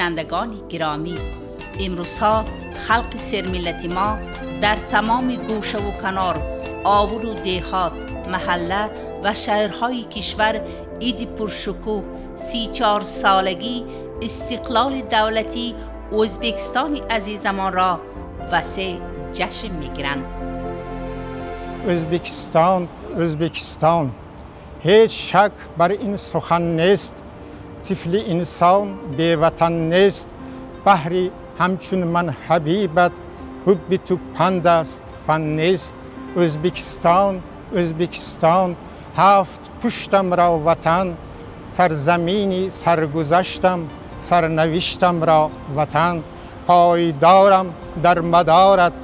Бинандагони гиромӣ, имрӯзҳо халқи сермиллати мо дар тамоми гӯшаву канор, овулу деҳот, маҳалла ва шаҳрҳои кишвар иди пуршукӯҳ 34-солагии истиқлоли давлатии Ӯзбекистони азизамонро васеъ ҷашн мегиранд. Ӯзбекистон, Ӯзбекистон, ҳеҷ шак бар ин сухан нест, тифли инсон беватан нест. Баҳри ҳамчун ман ҳабибат ҳубби ту панд аст, фан нест. Ӯзбекистон, Ӯзбекистон, ҳафт пуштамро ватан, сарзамини саргузаштам, сарнавиштамро ватан. Пойдорам дар мадорат,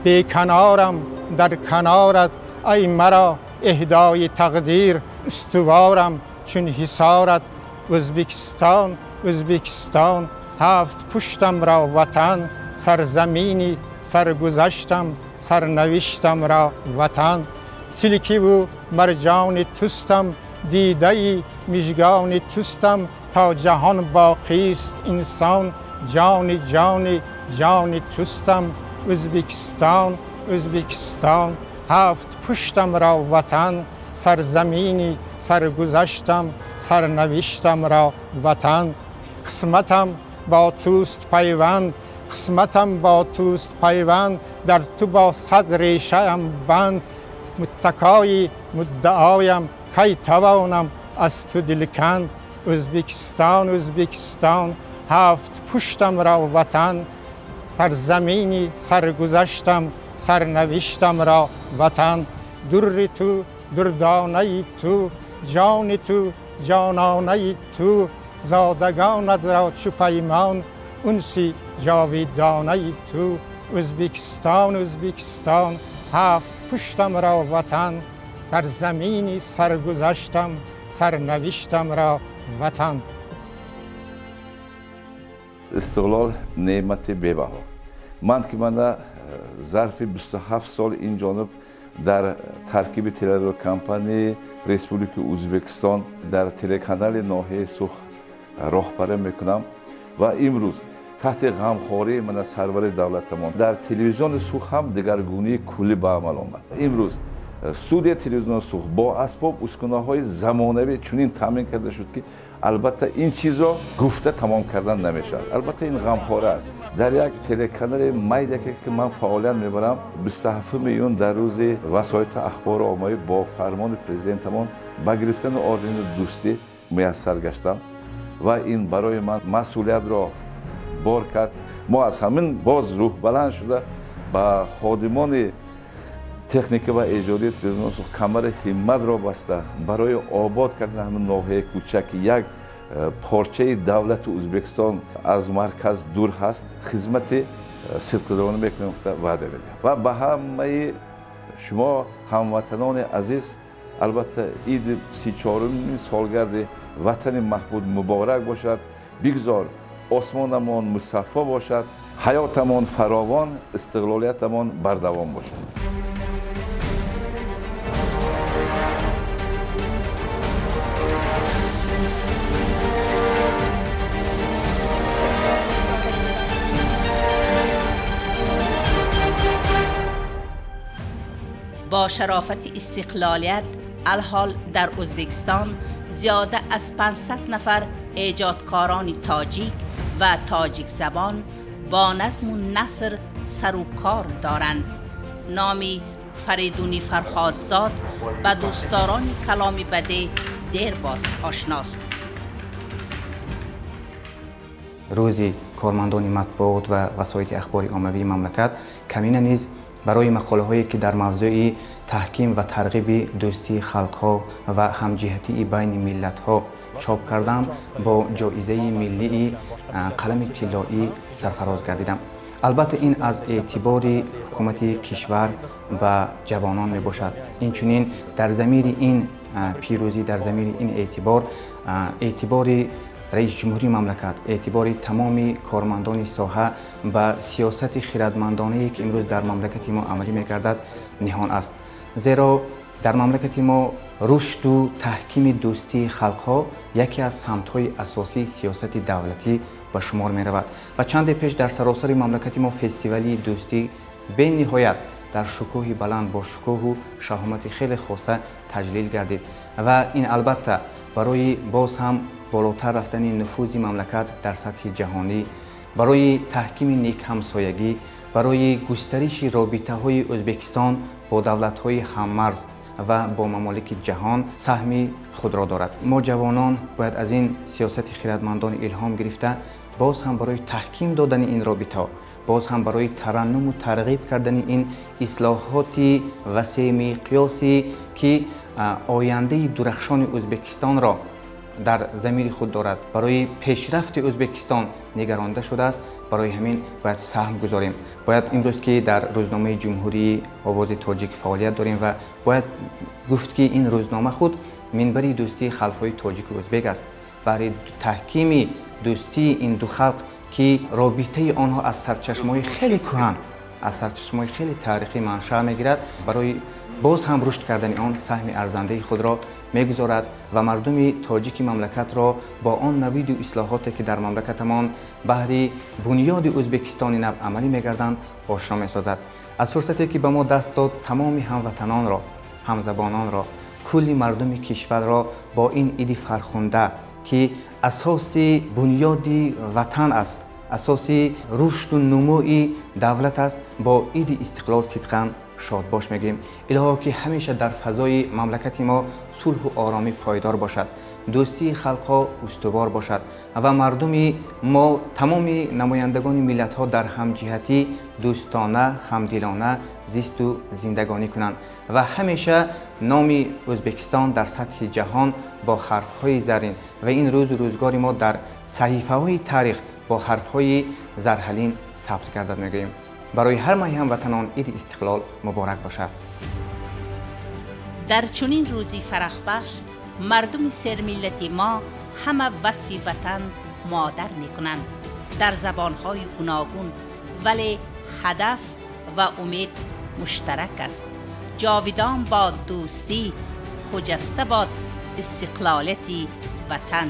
беканорам дар канорат, ай маро эҳдои тақдир, устуворам чун ҳисорат. Ӯзбекистон, Ӯзбекистон, ҳафт пуштамро ватан, сарзамини саргузаштам, сарнавиштамро ватан. Силкиву марҷони тустам, дидаи мижгони тустам, то ҷаҳон боқист инсон, ҷони ҷони ҷони тустам. Ӯзбекистон, Ӯзбекистон, ҳафт пуштамро ватан, сарзамини саргузаштам, сарнавиштамро ватан. Қисматам бо туст пайванд, қисматам бо туст пайванд, дар ту бо сад решаам банд. Муттакои муддаоям, кай тавонам аз ту дилканд. Ӯзбекистон, Ӯзбекистон, ҳафт пуштамро ватан, сарзамини саргузаштам, сарнавиштамро ватан. Дурри ту дурдонаи ту, ҷони ту ҷононаи ту, зодагонатро чу паймон, унси ҷовидонаи ту. Ӯзбекистон, Ӯзбекистон, ҳафт пуштамро ватан, сарзамини саргузаштам, сарнавиштамро ватан. Истиқлол неъмати бебаҳо. Ман ки мана зарфи 27 сол ин ҷониб дар таркиби телерадиокомпанияи Республикаи Ӯзбекистон дар телеканали ноҳияи Суғд роҳбарӣ мекунам ва имрӯз таҳти ғамхории мана сарвари давлатамон дар телевизиони Суғд ҳам дигаргунии куллӣ ба амал омад. Имрӯз студияи телевизиони Суғд бо асбоб ускунаҳои замонавӣ чунин таъмин карда шуд, ки албатта ин чизро гуфта тамом кардан намешавад. Албатта ин ғамхора аст. Дар як телеканали майдаке ки ман фаъолият мебарам, 27 июн дар рӯзи васоити ахбори оммавӣ бо фармони президентамон ба гирифтани ордени дӯстӣ муяссар гаштам ва ин барои ман масъулиятро бор кард. Мо аз ҳамин боз рӯҳбаланд шуда ба ходимони техника ва эҷодии телевизиони Суғд камари ҳимматро баста барои обод кардани ҳамин ноҳияи кӯчак, ки як порчаи давлати Ӯзбекистон аз марказ дур ҳаст, хизмати сидқдилона мекунем, ваъда медиҳам. Ва ба ҳамаи шумо ҳамватанони азиз албатта иди 34-умин солгарди ватани маҳбуб муборак бошад. Бигзор осмонамон мусаффо бошад, ҳаётамон фаровон, истиқлолиятамон бардавом бошад. Бо шарофати истиқлолият алҳол дар Ӯзбекистон зиёда аз 500 нафар эҷодкорони тоҷик ва тоҷикзабон бо назму наср сару кор доранд. Номи Фаридуни Фарҳодзод ба дӯстдорони каломи бадеъ дербоз ошност. Рӯзи кормандони матбуот ва васоити ахбори оммавии мамлакат камина низ барои мақолаҳое ки дар мавзӯи таҳким ва тарғиби дӯстии халқҳо ва ҳамҷиҳатии байни миллатҳо чоп кардам, бо ҷоизаи миллии қалами тиллоӣ сарфароз гардидам. Албатта ин аз эътибори ҳукумати кишвар ба ҷавонон мебошад. Инчунин дар замири ин пирӯзӣ, дар замири ин эътибор, эътибори раиси ҷумҳурии мамлакат, эътибори тамоми кормандони соҳа ба сиёсати хирадмандонае ки имрӯз дар мамлакати мо амалӣ мегардад ниҳон аст. Зеро дар мамлакати мо рушду таҳкими дӯстии халқҳо яке аз самтҳои асосии сиёсати давлатӣ ба шумор меравад ва чанде пеш дар саросари мамлакати мо фестивали дӯстӣ бениҳоят дар шукӯҳи баланд бо шукӯҳу шаҳомати хеле хоса таҷлил гардид ва ин албатта барои боз ҳам болотар рафтани нуфузи мамлакат дар сатҳи ҷаҳонӣ, барои таҳкими некҳамсоягӣ, барои густариши робитаҳои Ӯзбекистон бо давлатҳои ҳаммарз ва бо мамолики ҷаҳон саҳми худро дорад. Мо ҷавонон бояд аз ин сиёсати хирадмандон илҳом гирифта боз ҳам барои таҳким додани ин робитаҳо, боз ҳам барои тараннуму тарғиб кардани ин ислоҳоти васеъмиқёсе ки ояндаи дурахшони Ӯзбекистонро дар замири худ дорад, барои пешрафти Ӯзбекистон нигаронда шудааст, барои ҳамин бояд саҳм гузорем. Бояд имрӯз ки дар рӯзномаи Ҷумҳурии Овози Тоҷик фаъолият дорем ва бояд гуфт ки ин рӯзнома худ минбари дӯстии халқҳои тоҷику ӯзбек аст. Барои таҳкими дӯстии ин ду халқ ки робитаи онҳо аз сарчашмаҳои хеле кӯҳан, аз сарчашмаҳои хеле таърихӣ маншаъ мегирад, барои боз ҳам рушд кардани он саҳми арзандаи худро мегузорад ва мардуми тоҷики мамлакатро бо он навиду ислоҳоте ки дар мамлакатамон баҳри бунёди Ӯзбекистони нав амалӣ мегарданд ошно месозад. Аз фурсате ки ба мо даст дод тамоми ҳамватанонро, ҳамзабононро, кулли мардуми кишварро бо ин иди фархунда ки асоси бунёди ватан аст, асоси рушду нумӯи давлат аст, бо иди истиқлол сидқан шодбош мегӯем. Илоҳо ки ҳамеша дар фазои мамлакати мо сулҳу оромӣ пойдор бошад, дӯстии халқҳо устувор бошад ва мардуми мо тамоми намояндагони миллатҳо дар ҳамҷиҳатӣ дӯстона, ҳамдилона зисту зиндагонӣ кунанд ва ҳамеша номи Ӯзбекистон дар сатҳи ҷаҳон бо ҳарфҳои заррин ва ин рӯзу рӯзгори мо дар саҳифаҳои таърих бо ҳарфҳои зарҳалин сабт гардад мегӯем. Барои ҳар маҳи ҳамватанон иди истиқлол муборак бошад. Дар чунин рӯзи фарахбахш мардуми сермиллати мо ҳама васфи ватан модар мекунанд дар забонҳои гуногун, вале ҳадаф ва умед муштарак аст. Ҷовидон бод дӯстӣ, хуҷаста бод истиқлолияти ватан.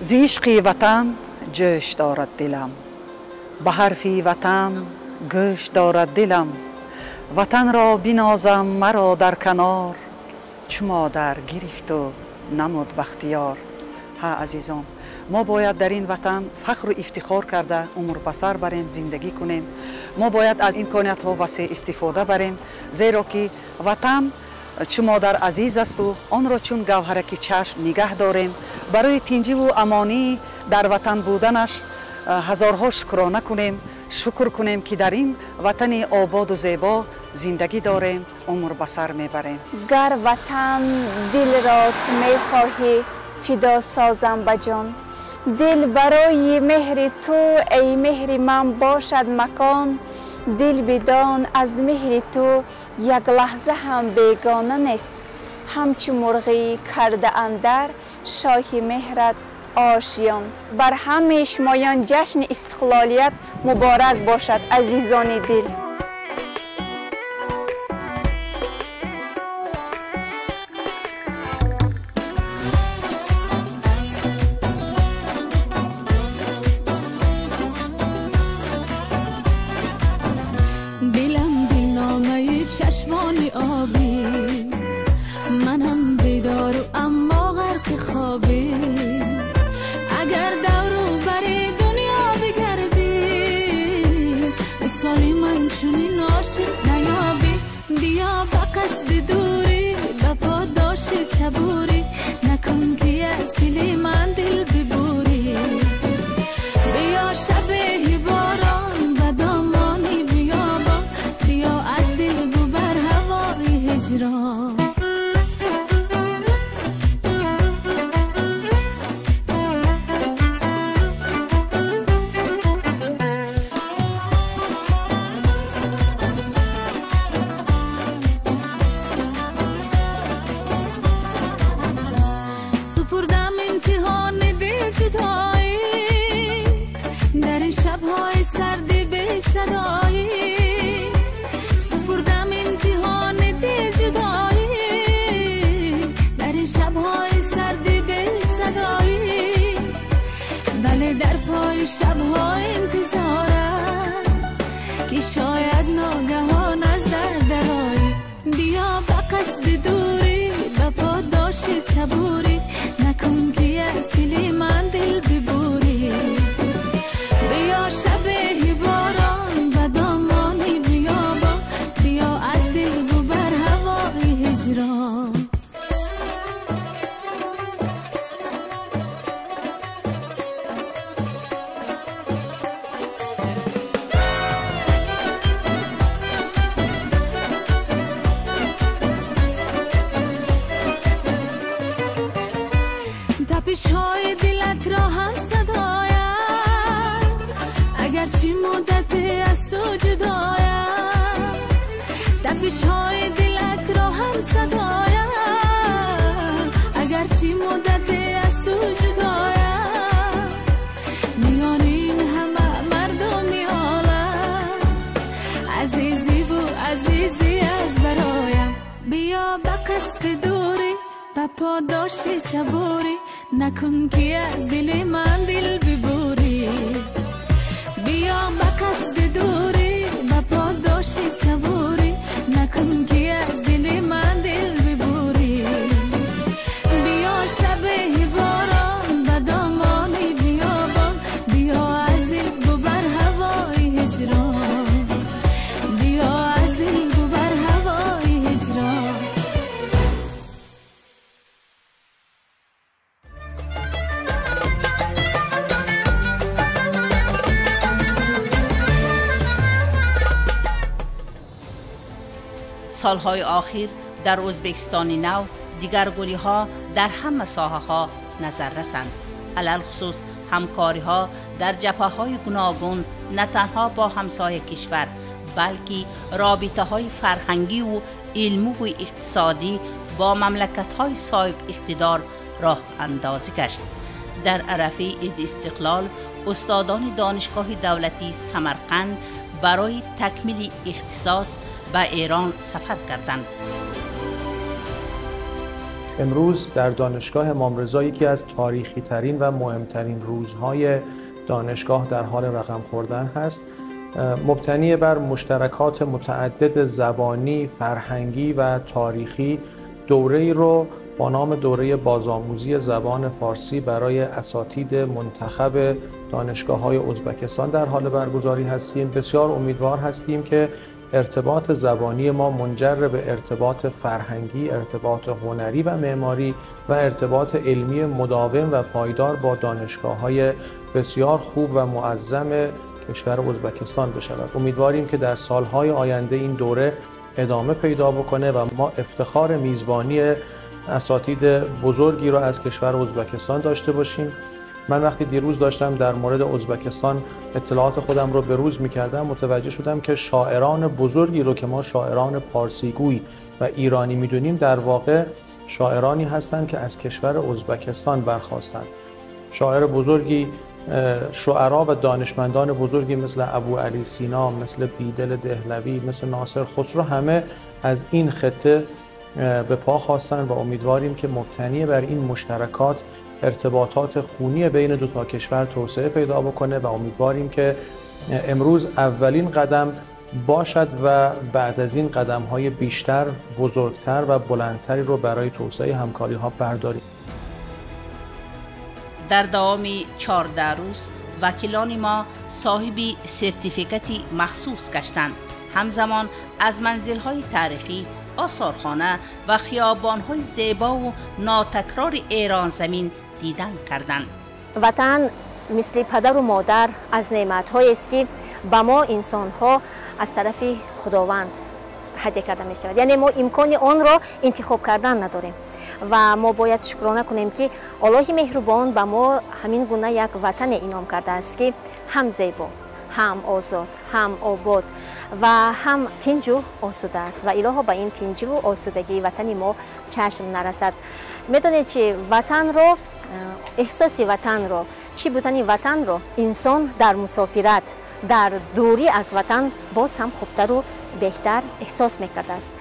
Зи ишқи ватан ҷӯш дорад дилам, ба ҳарфи ватан гӯш дорад дилам. Ватанро бинозам маро дар канор, чу модар гирифту намуд бахтиёр. Ҳа азизон, мо бояд дар ин ватан фахру ифтихор карда умр ба сар барем, зиндагӣ кунем. Мо бояд аз имкониятҳо васеъ истифода барем, зеро ки ватан чу модар азиз асту онро чун гавҳараки чашм нигаҳ дорем. Барои тинҷиву амонӣ дар ватан буданаш ҳазорҳо шукрона кунем, шукр кунем ки дар ин ватани ободу зебо зиндагӣ дорем, умр ба сар мебарем. Гар ватан дилро ту мехоҳӣ, фидо созам ба ҷон. Дил барои меҳри ту, эй меҳри ман бошад макон. Дил бидон аз меҳри ту як лаҳза ҳам бегона нест. Ҳамчу мурғӣ карда андар шоҳи меҳрат ошиён. Бар ҳамаи шумоён ҷашни истиқлолият муборак бошад, азизони дил. Дилам дилномаи чашмони обӣ, манам бедору аммо ғарқи хобӣ. Агар давру бари дунё бигардӣ, мисоли ман чунин ошиқ наёбӣ. Биё ба қасди дурӣ, ба подоши сабурӣ, накун ки аз дили ман дил бибурӣ. Биё шабеҳи борон ба домони биёбон, биё аз дил бубар ҳавои ҳиҷрон. تپش‌های دلت را هم صدایم، اگرچه مدتی از تو جدایم، تپش‌های دلت را هم صدایم، اگرچه مدتی از تو جدایم، میان این همه مردمی عالم، عزیزی و عزیزی از برایم. بیا به قصد دوری، به پاداش صبوری، نکن که از دل من دل ببوری. بیا به قصد دوری، به پاداش صبوری، نکن که از دل من دل ببوری. بیا شب باران به دامان بیابان، بیا از دل ببر هوای هجران، بیا از دل ببر هوای هجران. سالهای آخر در ازبکستان نو دیگرگونی‌ها در همه ساحه‌ها نظر رسند. علی‌الخصوص همکاری‌ها در جبهه‌های گوناگون نه تنها با همسایه کشور، بلکه رابطه‌های فرهنگی و علمی و اقتصادی با مملکت‌های صاحب اقتدار راه اندازی گشت. در عرفه عید استقلال استادان دانشگاه دولتی سمرقند برای تکمیل اختصاص به ایران سفر کردند. امروز در دانشگاه امام رضا یکی از تاریخی ترین و مهمترین روزهای دانشگاه در حال رقم خوردن هست، مبتنی بر مشترکات متعدد زبانی، فرهنگی و تاریخی. دوره‌ای رو با نام دوره بازآموزی زبان فارسی برای اساتید منتخب دانشگاه‌های ازبکستان در حال برگزاری هستیم. بسیار امیدوار هستیم که ارتباط زبانی ما منجر به ارتباط فرهنگی، ارتباط هنری و معماری و ارتباط علمی مداوم و پایدار با دانشگاه‌های بسیار خوب و معظم کشور ازبکستان بشود. امیدواریم که در سالهای آینده این دوره ادامه پیدا بکنه و ما افتخار میزبانی اساتید بزرگی را از کشور ازبکستان داشته باشیم. من وقتی دیروز داشتم در مورد ازبکستان اطلاعات خودم رو به روز می‌کردم، متوجه شدم که شاعران بزرگی رو که ما شاعران پارسیگوی و ایرانی می‌دونیم، در واقع شاعرانی هستند که از کشور ازبکستان برخاستند. شاعر بزرگی، شعرا و دانشمندان بزرگی مثل ابو علی سینا، مثل بیدل دهلوی، مثل ناصر خسرو، همه از این خطه به پا خواستند و امیدواریم که مبتنی بر این مشترکات ارتباطات خونی بین دو تا کشور توسعه پیدا بکنه و امیدواریم که امروز اولین قدم باشد و بعد از این قدم‌های بیشتر، بزرگتر و بلندتری رو برای توسعه همکاری‌ها برداریم. در دوام 14 روز وکیلان ما صاحب سرتیفیکت مخصوص گشتند. همزمان از منزل‌های تاریخی، آثارخانه و خیابان‌های زیبا و ناتکرار ایران زمین دیدن کردند. وطن مثل پدر و مادر از نعمت‌هایی است که به ما انسان‌ها از طرف خداوند هدیه کرده می شود. یعنی ما امکان آن را انتخاب کردن نداریم و ما باید شکرانه کنیم که الله مهربان به ما همین گونه یک وطن انعام کرده است که هم زیبا، هم آزاد، هم آباد و هم تنج و آسوده است و الهی به این تنج و آسودگی وطن ما چشم نرسد. میدونید چه وطن رو، احساس وطن رو، چی بودن وطن رو انسان در مسافرت، در دوری از وطن باز هم خوبتر و بهتر احساس میکرده است.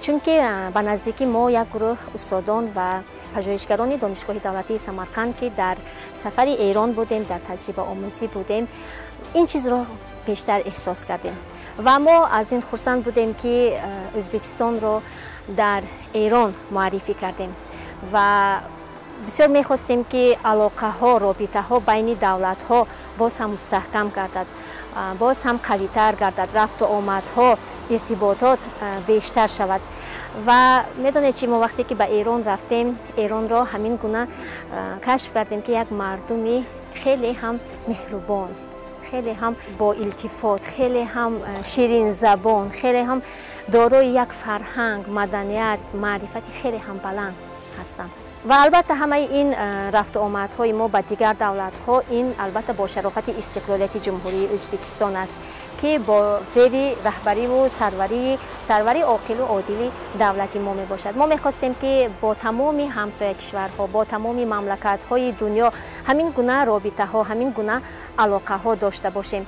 چون که به نزدیکی ما یک گروه استادان و پژوهشگران دانشگاه دولتی سمرقند که در سفر ایران بودیم، در تجربه آموزی بودیم، این چیز رو بیشتر احساس کردیم و ما از این خرسند بودیم که ازبکستان رو در ایران معرفی کردیم و بسیار میخواستیم که علاقه ها، رابطه ها بین دولت ها باز هم مستحکم گردد، باز هم قوی تر گردد، رفت و آمدها، ارتباطات بیشتر شود. و میدونید چی، ما وقتی که به ایران رفتیم، ایران را همین گونه کشف کردیم که یک مردمی خیلی هم مهربان، خیلی هم با التفات، خیلی هم شیرین زبان، خیلی هم دارای یک فرهنگ، مدنیت، معرفت خیلی هم بلند هستند. Ва албатта ҳамаи ин рафту омадҳои мо ба дигар давлатҳо ин албатта бо шарофати истиқлолияти Ҷумҳурии Ӯзбекистон аст, ки бо зери раҳбариву сарвари оқилу одили давлати мо мебошад. Мо мехостем, ки бо тамоми ҳамсоя кишварҳо, бо тамоми мамлакатҳои дунё ҳамин гуна робитаҳо, ҳамин гуна алоқаҳо дошта бошем.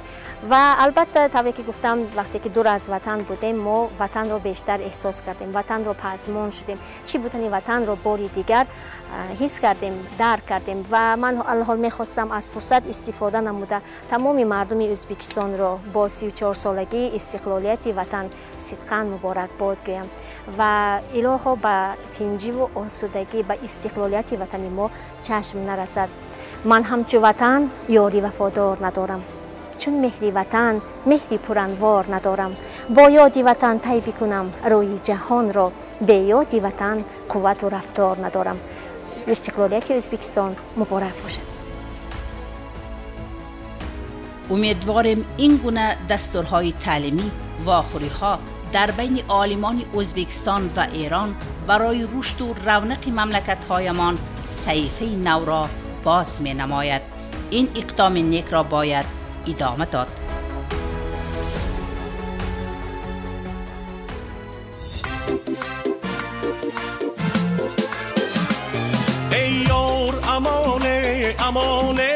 Ва албатта, тавре ки гуфтам, вақте ки дур аз ватан будем, мо ватанро бештар эҳсос кардем, ватанро пазмон шудем, чӣ будани ватанро бори дигар ҳис кардем, дарк кардем. Ва ман алҳол мехостам аз фурсат истифода намуда тамоми мардуми Ӯзбекистонро бо 34-солагии истиқлолияти ватан сидқан муборакбод гӯям ва илоҳо ба тинҷиву осудагӣ, ба истиқлолияти ватани мо чашм нарасад. Ман ҳамчу ватан ёри вафодор надорам, чун меҳри ватан меҳри пуранвор надорам. Бо ёди ватан тай бикунам рӯи ҷаҳонро, бе ёди ватан қуввату рафтор надорам. Истиқлолияти Ӯзбекистон муборак бошад. Умедворем ин гуна дастурҳои таълимӣ, вохӯриҳо дар байни олимони Ӯзбекистон ва Эрон барои рушду равнақи мамлакатҳоямон саҳифаи навро боз менамояд. Ин иқдоми некро бояд идома дод. Эй ёр, амоне, амоне,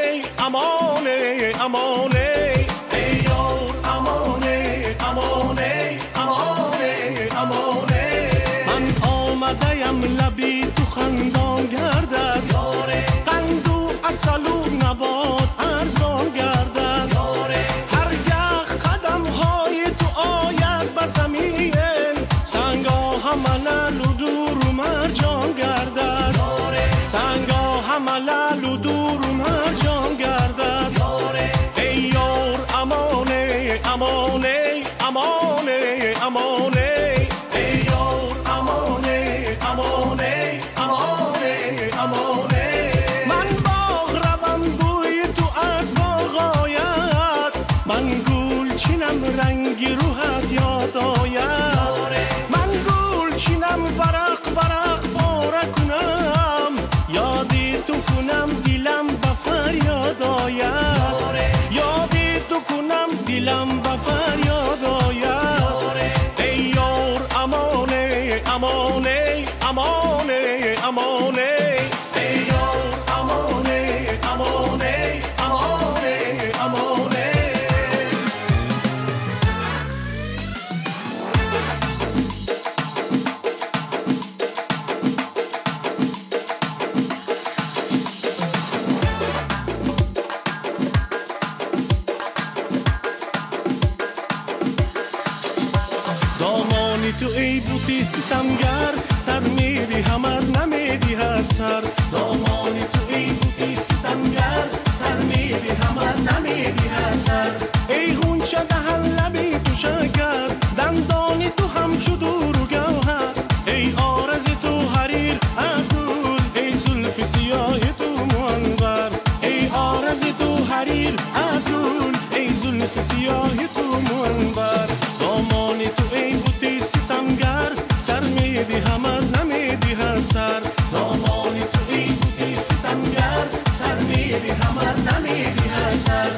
амоне, амоне. Эй ёр, амоне, амоне, амоне, амоне. Ман омадаям лаби ту хандон гардад, қанду асалу набот арзон гардад. Ҳаргаҳ қадамҳои ту ояд ба замин, санго ҳама лалу дуру марҷон гардад. Санго ҳама лалу дуру марҷон гардад. Эй ёр, амоне, амоне, амоне, амоне. Эй ёр, амоне, амоне, амоне, амоне. Ман боғ равам, бӯи ту аз боғ ояд, ман гул чинам, ранги рӯҳат ёд ояд. Ман гул чинам, варақ варақ пора кунам, ёди ту кунам, дилам ба фарёд ояд. Ёди ту кунам, дилам ба фарёд ояд. Эй ёр, амоне, амоне, амоне, амоне. Эй ёр, амоне, амоне, амоне, амоне. Домони ту эй бути ситамгар, сар медиҳамад, намедиҳад сар. Домони ту эй бути ситамгар, сар медиҳамад, намедиҳад сар. Эй ғунча даҳан лаби ту шакар, дандони ту ҳамчу дуру гавҳар. Эй орази ту ҳарир аз гул, эй зулфи сиёҳи ту муанвар. Эй орази ту ҳарир аз гул, эй зулфи сиёҳи ту муанвар. Домони ту эй бути ситамгар, сар медиҳамад, намедиҳад сар. Домони ту эй бути ситамгар, сар медиҳамад, намедиҳад сар.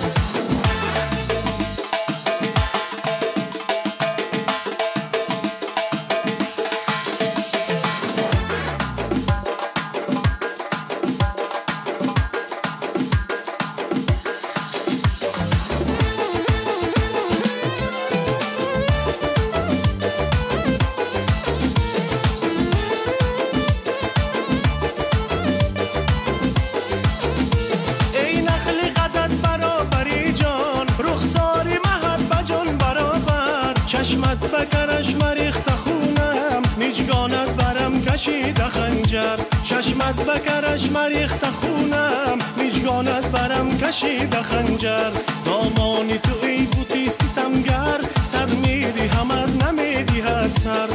Эй нахли қадат баробари ҷон, рухсори маҳат ба ҷон баробар. Чашмат ба карашма рехта хунам, миҷгонат барам кашида ханҷар. Чашмат ба карашма рехта хунам, миҷгонат барам кашида ханҷар. Домони ту эй бути ситамгар, сар медиҳамад, намедиҳад сар.